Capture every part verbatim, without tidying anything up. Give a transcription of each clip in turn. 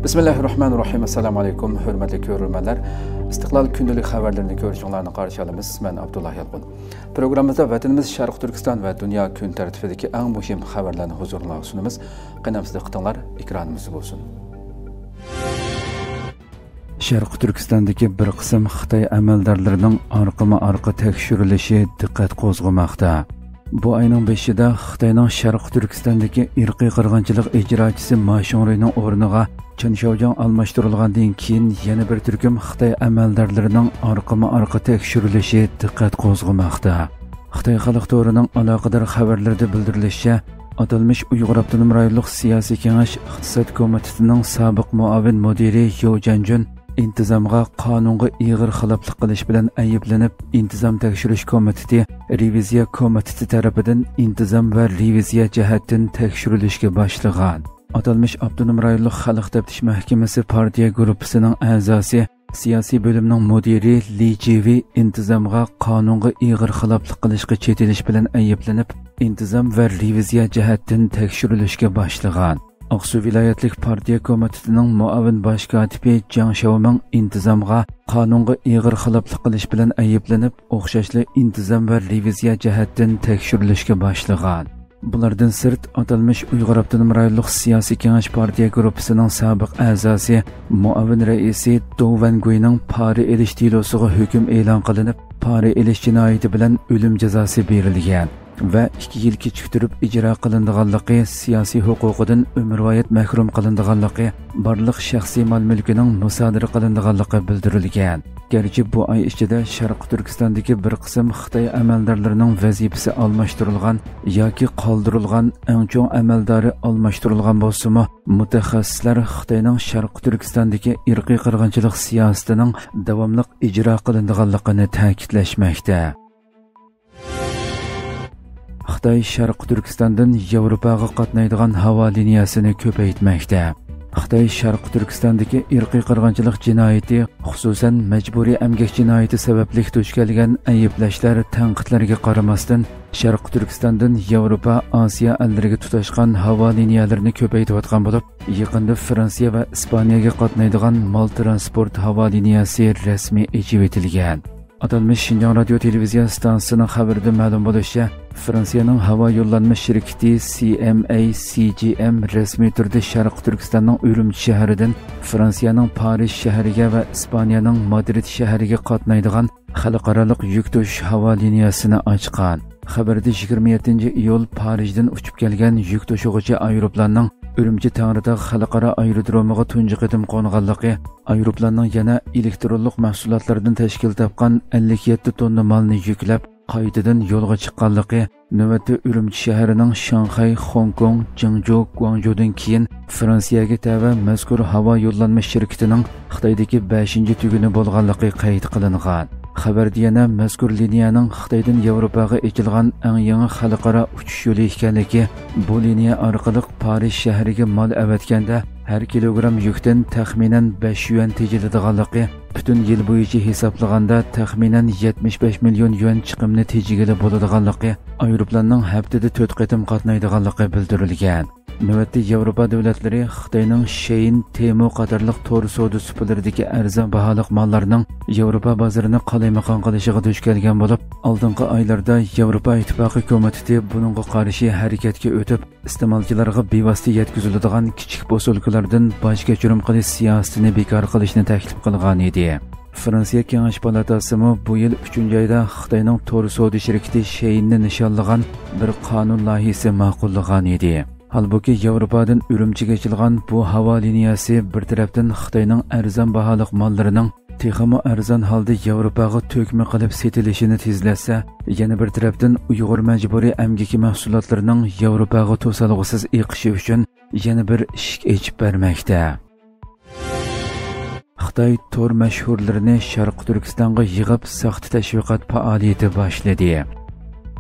بىسمىللاھىررەھمانىررەھىم. ئەسسالامۇ ئەلەيكۇم، ھۆرمەتلىك كۆرۈرمەنلەر. ئىستىقلال كۈندىلىك خەۋەرلىرىنى كۆرۈشۈڭلارنى قارشى ئالىمىز. مەن ئابدۇللا يالقۇن. پروگراممىمىزدا ۋەتىنىمىز شەرقىي تۈركىستان ۋە دۇنيا كۈن تەرتىپىدىكى ئەڭ مۇھىم خەۋەرلەرنى ھۇزۇرۇڭلارغا سۇنىمىز. قېنى ئەمىسە دىققىتىڭلار ئېكرانىمىزدا بولسۇن. شەرقىي تۈركىستاندىكى بىر قىسىم خىتاي ئەمەلدارلىرىنىڭ ئارقىمۇ ئارقا تەكشۈرۈلۈشى دىققەت قوزغىماقتا. بۇ ئاينىڭ بېشىدا خىتاينىڭ شەرقىي تۈركىستاندىكى ئىرقىي قىرغىنچىلىق ئىجراچىسى ما شۇڭرۇينىڭ ئورنىغا چېن شياۋجياڭ ئالماشتۇرۇلغاندىن كېيىن، يەنە بىر تۈركۈم خىتاي ئەمەلدارلىرىنىڭ ئارقىمۇ ئارقا تەكشۈرۈلۈشى دىققەت قوزغىماقتا. خىتاي خەلق تورىنىڭ ئالاقىدار خەۋەرلىرىدە بىلدۈرۈلۈشىچە، ئاتالمىش ئۇيغۇر ئاپتونوم رايونلۇق سىياسىي كېڭەش ئىقتىساد كومىتېتىنىڭ سابىق مۇئاۋىن مۇدىرى يو جەنجۈن ئىنتىزامغا قانۇنغا ئېغىر خىلاپلىق قىلىش بىلەن ئەيىبلىنىپ، ئىنتىزام تەكشۈرۈش كومىتېتى رېۋىزىيە كومىتېتى تەرىپىدىن ئىنتىزام ۋە رېۋىزىيە جەھەتتىن تەكشۈرۈلۈشكە باشلىغان. ئاتالمىش ئاپتونوم رايونلۇق خەلق تەپتىش مەھكىمىسى پارتىيە گۇرۇپپىسىنىڭ ئەزاسى، سىياسىي بۆلۈمنىڭ مۇدىرى لى جىۋى ئىنتىزامغا قانۇنغا ئېغىر خىلاپلىق قىلىشقا چېتىلىش بىلەن ئەيىبلىنىپ، ئىنتىزام ۋە رېۋىزىيە جەھەتتىن تەكشۈرۈلۈشكە باشلىغان. ئاقسۇ ۋىلايەتلىك پارتىيە كومىتېتىنىڭ مۇئاۋىن باش كاتىپى جاڭ شياۋمىڭ ئىنتىزامغا قانۇنغا ئېغىر خىلاپلىق قىلىش بىلەن ئەيىبلىنىپ، ئوخشاشلا ئىنتىزام ۋە رېۋىزىيە جەھەتتىن تەكشۈرۈلۈشكە باشلىغان. بۇلاردىن سىرت، ئاتالمىش ئۇيغۇر ئاپتونوم رايونلۇق سىياسىي كېڭەش پارتىيە گۇرۇپپىسىنىڭ سابىق ئەزاسى، مۇئاۋىن رەئىسى دو ۋەنگۇينىڭ پارا ئېلىش دېلوسىغا ھۆكۈم ئېلان قىلىنىپ، پارا ئېلىش جىنايىتى بىلەن ئۆلۈم جازاسى بېرىلگەن ۋە ئىككى يىل كېچىكتۈرۈپ ئىجرا قىلىنىدىغانلىقى، سىياسىي ھوقۇقىدىن ئۆمۈرۋايەت مەھرۇم قىلىنىدىغانلىقى، بارلىق شەخسىي مال-مۈلكىنىڭ مۇسادىرە قىلىنىدىغانلىقى بىلدۈرۈلگەن. گەرچە بۇ ئاي ئىچىدە شەرقىي تۈركىستاندىكى بىر قىسىم خىتاي ئەمەلدارلىرىنىڭ ۋەزىپىسى ئالماشتۇرۇلغان ياكى قالدۇرۇلغان، ئەڭ چوڭ ئەمەلدارى ئالماشتۇرۇلغان بولسىمۇ، مۇتەخەسسىسلەر خىتاينىڭ شەرقىي تۈركىستاندىكى ئىرقىي قىرغىنچىلىق سىياسىتىنىڭ داۋاملىق ئىجرا قىلىنىدىغانلىقىنى تەكىتلەشمەكتە. خىتاي شەرقىي تۈركىستاندىن ياۋروپاغا قاتنايدىغان ھاۋا لىنىيەسىنى كۆپەيتمەكتە. خىتاي شەرقىي تۈركىستاندىكى ئىرقىي قىرغىنچىلىق جىنايىتى، خۇسۇسەن، مەجبۇرىي ئەمگەك جىنايىتى سەۋەبلىك دۇچ كەلگەن ئەيىبلەشلەر، تەنقىدلەرگە قارىماستىن، شەرقىي تۈركىستاندىن ياۋروپا، ئاسىيا ئەللىرىگە تۇتاشقان ھاۋا لىنىيەلىرىنى كۆپەيتىۋاتقان بولۇپ، يېقىندا فرانسىيە ۋە ئىسپانىيەگە قاتنايدىغان مال ترانسپورت ھاۋا لىنىيەسى رەسمىي ئېچىۋېتىلگەن. ئاتالمىش شىنجاڭ رادىيو تېلېۋىزىيە ئىستانسىسىنىڭ خەۋىرىدە مەلۇم بولۇشىچە، فرانسىيەنىڭ ھاۋا يوللانما شىركىتى سى ئېم ئەي سى جى ئېم رەسمىي تۈردە شەرقىي تۈركىستاننىڭ ئۈرۈمچى شەھىرىدىن فرانسىيەنىڭ پارىژ شەھىرىگە ۋە ئىسپانىيەنىڭ مادرىد شەھىرىگە قاتنايدىغان خەلقئارالىق يۈك توشۇش ھاۋا لىنىيەسىنى ئاچقان. خەۋەردە، يىگىرمە يەتتىنچى ئىيۇل پارىژدىن ئۇچۇپ كەلگەن يۈك توشۇغۇچى ئايروپىلاننىڭ ئۈرۈمچى تەڭرىتاغ خەلقئارا ئايرودرومىغا تۇنجى قېتىم قونغانلىقى، ئايروپىلاننىڭ يەنە ئېلېكترونلۇق مەھسۇلاتلاردىن تەشكىل تاپقان ئەللىك يەتتە توننا مالنى يۈكلەپ، قايتىدىن يولغا چىققانلىقى، نۆۋەتتە ئۈرۈمچى شەھىرىنىڭ شاڭخەي، خوڭكوڭ، جىڭجۇ، گۇاڭجۇدىن كېيىن فرانسىيەگە تەۋە مەزكۇر ھاۋا يوللانما شىركىتىنىڭ خىتايدىكى بەشىنچى تۈگۈنى بولغانلىقى قەيت قىلىنغان. خەۋەردە يەنە مەزكۇر لىنىيەنىڭ خىتايدىن ياۋروپاغا ئېچىلغان ئەڭ يېڭى خەلقئارا ئۇچۇش يولى ئىكەنلىكى، بۇ لىنىيە ئارقىلىق پارىژ شەھىرىگە مال ئەۋەتكەندە، ھەر كىلوگرام يۈكتىن تەخمىنەن بەش يۈەن تېجىلىدىغانلىقى، پۈتۈن يىل بويىچە ھېسابلىغاندا تەخمىنەن يەتمىش بەش مىليون يۈەن چىقىمنى تېجىگىلى بولىدىغانلىقى، ئايروپىلاننىڭ ھەپتىدە تۆت قېتىم قاتنايدىغانلىقى بىلدۈرۈلگەن. نۆۋەتتە ياۋروپا دۆلەتلىرى خىتاينىڭ شېيىن، تېمۇ قاتارلىق تور سودا سۇپىلىرىدىكى ئەرزان باھالىق ماللارنىڭ ياۋروپا بازىرىنى قالايمىقان قىلىشىغا دۇچ كەلگەن بولۇپ، ئالدىنقى ئايلاردا ياۋروپا ئىتتىپاقى كومىتېتى بۇنىڭغا قارشى ھەرىكەتكە ئۆتۈپ، ئىستېمالچىلارغا بىۋاسىتە يەتكۈزۈلىدىغان كىچىك پوسۇلكىلاردىن باج كەچۈرۈم قىلىش سىياسىتىنى بىكار قىلىشنى تەكلىپ قىلغان ئىدى. فرانسىيە كېڭەش پالاتاسىمۇ بۇ يىل ئۈچىنچى ئايدا خىتاينىڭ تور سودا شىركىتى شېيىننى نىشانلىغان بىر قانۇن لايىھىسى ماقۇللىغان ئىدى. ھالبۇكى، ياۋروپادىن ئۈرۈمچىگە ئېچىلغان بۇ ھاۋا لىنىيەسى بىر تەرەپتىن خىتاينىڭ ئەرزان باھالىق ماللىرىنىڭ تېخىمۇ ئەرزان ھالدا ياۋروپاغا تۆكمە قىلىپ سېتىلىشىنى تېزلەتسە، يەنە بىر تەرەپتىن ئۇيغۇر مەجبۇرىي ئەمگىكى مەھسۇلاتلىرىنىڭ ياۋروپاغا توسالغۇسىز ئېقىشى ئۈچۈن يەنە بىر ئىشىك ئېچىپ بەرمەكتە. خىتاي تور مەشھۇرلىرىنى شەرقىي تۈركىستانغا يىغىپ، ساختا تەشۋىقات پائالىيىتى باشلىدى.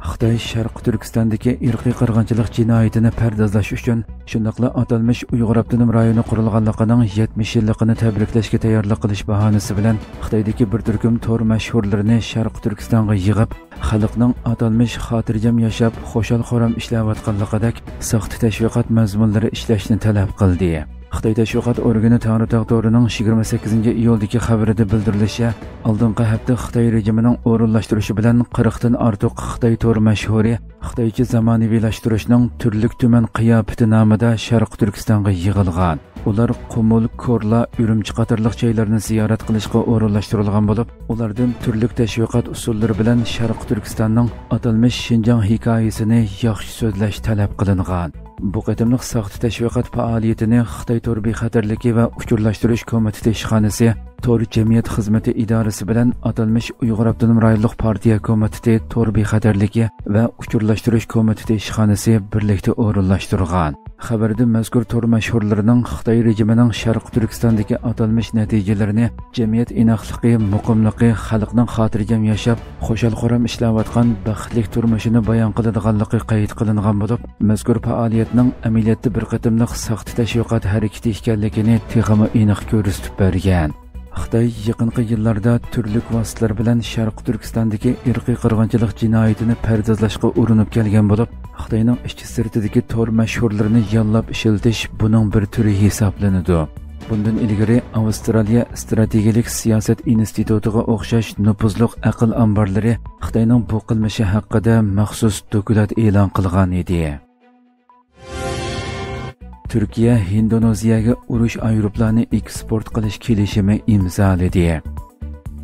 خىتاي شەرقىي تۈركىستاندىكى ئىرقىي قىرغىنچىلىق جىنايىتىنى پەردازلاش ئۈچۈن، شۇنداقلا ئاتالمىش ئۇيغۇر ئاپتونوم رايونى قۇرۇلغانلىقىنىڭ يەتمىش يىللىقىنى تەبرىكلەشكە تەييارلىق قىلىش باھانىسى بىلەن، خىتايدىكى بىر تۈركۈم تور مەشھۇرلىرىنى شەرقىي تۈركىستانغا يىغىپ، خەلقنىڭ ئاتالمىش خاتىرجەم ياشاپ، خۇشال-خۇرام ئىشلەۋاتقانلىقىدەك ساختا تەشۋىقات مەزمۇنلىرى ئىشلەشنى تەلەپ قىلدى. خىتاي تەشۋىقات ئورگىنى تەڭرىتاغ تورىنىڭ يىگىرمە سەككىزىنچى ئىيۇلدىكى خەۋىرىدە بىلدۈرۈلۈشىچە، ئالدىنقى ھەپتە خىتاي رېجىمىنىڭ ئورۇنلاشتۇرۇشى بىلەن قىرىقتىن ئارتۇق خىتاي تور مەشھۇرى خىتايچە زامانىۋىلاشتۇرۇشنىڭ تۈرلۈك تۈمەن قىياپىتى نامىدا شەرقىي تۈركىستانغا يىغىلغان. ئۇلار قۇمۇل، كورلا، ئۈرۈمچى قاتارلىق جايلارنى زىيارەت قىلىشقا ئورۇنلاشتۇرۇلغان بولۇپ، ئۇلاردىن تۈرلۈك تەشۋىقات ئۇسۇللىرى بىلەن شەرقىي تۈركىستاننىڭ ئاتالمىش شىنجاڭ ھېكايىسىنى ياخشى سۆزلەش تەلەپ قىلىنغان. بۇ قېتىملىق ساختا تەشۋىقات پائالىيىتىنى خىتاي تور بىخەتەرلىكى ۋە ئۇچۇرلاشتۇرۇش كومىتېتى ئىشخانىسى تور جەمئىيەت خىزمىتى ئىدارىسى بىلەن ئاتالمىش ئۇيغۇر ئاپتونوم رايونلۇق پارتىيە كومىتېتى تور بىخەتەرلىكى ۋە ئۇچۇرلاشتۇرۇش كومىتېتى ئىشخانىسى بىرلىكتە ئورۇنلاشتۇرغان. خەۋەردە مەزكۇر تور مەشھۇرلىرىنىڭ خىتاي رېجىمىنىڭ شەرقىي تۈركىستاندىكى ئاتالمىش نەتىجىلىرىنى جەمئىيەت ئىناقلىقى، مۇقىملىقى، خەلقنىڭ خاتىرجەم ياشاپ، خۇشال-خۇرام ئىشلەۋاتقان بەختلىك تۇرمۇشىنى بايان قىلىدىغانلىقى قەيت قىلىنغان بولۇپ، مەزكۇر پائالىيەتنىڭ ئەمەلىيەتتە بىر قېتىملىق ساختا تەشۋىقات ھەرىكىتى ئىكەنلىكىنى تېخىمۇ ئېنىق كۆرسىتىپ بەرگەن. خىتاي يېقىنقى يىللاردا تۈرلۈك ۋاسىتىلەر بىلەن شەرقىي تۈركىستاندىكى ئىرقىي قىرغىنچىلىق جىنايىتىنى پەردازلاشقا ئۇرۇنۇپ كەلگەن بولۇپ، خىتاينىڭ ئىچى سىرتىدىكى تور مەشھۇرلىرىنى ياللاپ ئىشلىتىش بۇنىڭ بىر تۈرى ھېسابلىنىدۇ. بۇندىن ئىلگىرى ئاۋسترالىيە ئىستراتېگىيەلىك سىياسەت ئىنستىتۇتىغا ئوخشاش نوپۇزلۇق ئەقىل ئامبارلىرى خىتاينىڭ بۇ قىلمىشى ھەققىدە مەخسۇس دوكلات ئېلان قىلغان ئىدى. تۈركىيە ھىندونېزىيەگە ئۇرۇش ئايروپىلانى ئېكسپورت قىلىش كېلىشىمى ئىمزالىدى.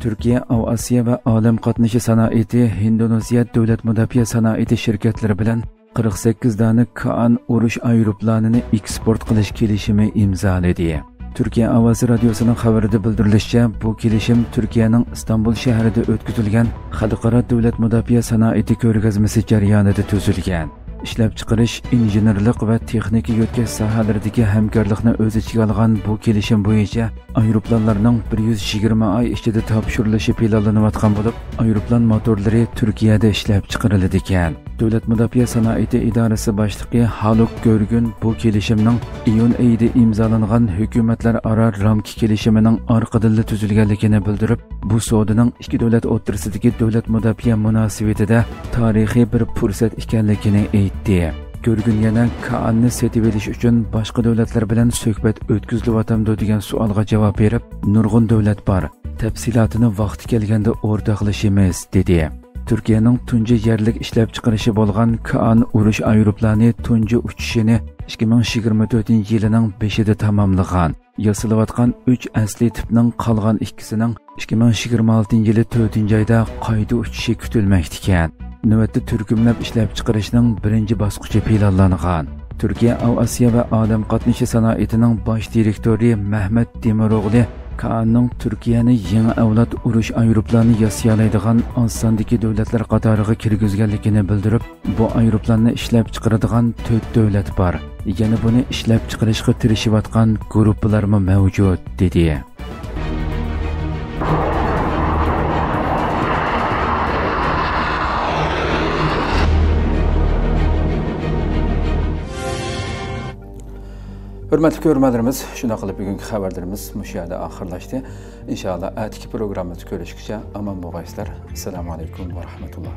تۈركىيە ئاۋىئاتسىيە ۋە ئالەم قاتنىشى سانائىتى ھىندونېزىيە دۆلەت مۇداپىئە سانائىتى شىركەتلىرى بىلەن قىرىق سەككىز دانە كائان ئۇرۇش ئايروپىلانىنى ئېكسپورت قىلىش كېلىشىمى ئىمزالىدى. تۈركىيە ئاۋازى رادىيوسىنىڭ خەۋىرىدە بىلدۈرۈلۈشىچە، بۇ كېلىشىم تۈركىيەنىڭ ئىستانبۇل شەھىرىدە ئۆتكۈزۈلگەن خەلقئارا دۆلەت مۇداپىئە سانائىتى كۆرگەزمىسى جەريانىدا تۈزۈلگەن. ئىشلەپچىقىرىش، ئىنژېنېرلىق ۋە تېخنىكا يۆتكەش ساھەلىرىدىكى ھەمكارلىقنى ئۆز ئىچىگە ئالغان بۇ كېلىشىم بويىچە ئايروپىلانلارنىڭ بىر يۈز يىگىرمە ئاي ئىچىدە تاپشۇرۇلۇشى پىلانلىنىۋاتقان بولۇپ، ئايروپىلان موتورلىرى تۈركىيەدە ئىشلەپچىقىرىلىدىكەن. دۆلەت مۇداپىئە سانائىتى ئىدارىسى باشلىقى ھالۇك گۆرگۈن بۇ كېلىشىمنىڭ ئىيۇن ئېيىدا ئىمزالانغان ھۆكۈمەتلەر ئارا رامكا كېلىشىمىنىڭ ئارقىدىنلا تۈزۈلگەنلىكىنى بىلدۈرۈپ، بۇ سودىنىڭ ئىككى دۆلەت ئوتتۇرىسىدىكى دۆلەت مۇداپىئە مۇناسىۋىتىدە تارىخىي بىر پۇرسەت ئىكەنلىكىنى ئېيتتى. گۆرگۈن يەنە كائاننى سېتىۋېلىش ئۈچۈن باشقا دۆلەتلەر بىلەن سۆھبەت ئۆتكۈزۈلۈۋاتامدۇ دېگەن سوئالغا جاۋاب بېرىپ، نۇرغۇن دۆلەت بار، تەپسىلاتىنى ۋاقتى كەلگەندە ئورتاقلىشىمىز، دېدى. تۈركىيەنىڭ تۇنجى يەرلىك ئىشلەپچىقىرىشى بولغان كائان ئۇرۇش ئايروپىلانى تۇنجى ئۇچۇشىنى ئىككى مىڭ يىگىرمە تۆتىنچى يىلىنىڭ بېشىدا تاماملىغان. ياسىلىۋاتقان ئۈچ ئەسلى تىپنىڭ قالغان ئىككىسىنىڭ ئىككى مىڭ يىگىرمە ئالتىنچى يىلى تۆتىنچى ئايدا قايتا ئۇچۇشى كۈتۈلمەكتىكەن. نۆۋەتتە تۈركۈملەپ ئىشلەپچىقىرىشنىڭ بىرىنچى باسقۇچى پىلانلانغان. تۈركىيە ئاۋىئاتسىيە ۋە ئالەم قاتنىشى سانائىتىنىڭ باش دىرېكتورى مەھمەت دېمىروغلى كائاننىڭ تۈركىيەنى يېڭى ئەۋلاد ئۇرۇش ئايروپىلانى ياسىيالايدىغان ئاز ساندىكى دۆلەتلەر قاتارىغا كىرگۈزگەنلىكىنى بىلدۈرۈپ، بۇ ئايروپىلاننى ئىشلەپچىقىرىدىغان تۆت دۆلەت بار. يەنە بۇنى ئىشلەپچىقىرىشقا تىرىشىۋاتقان گۇرۇپپىلارمۇ مەۋجۇت، دېدى. ھۆرمەتلىك كۆرۈرمەنلىرىمىز، شۇنداق قىلىپ بۈگۈنكى خەۋەرلىرىمىز مۇشۇ يەردە ئاخىرلاشتى. ئىنشائاللا، ئەتىكى پروگراممىمىزدا كۆرۈشكىچە ئامان بولغايسىلەر. ئەسسالامۇ ئەلەيكۇم ۋە رەھمەتۇللا.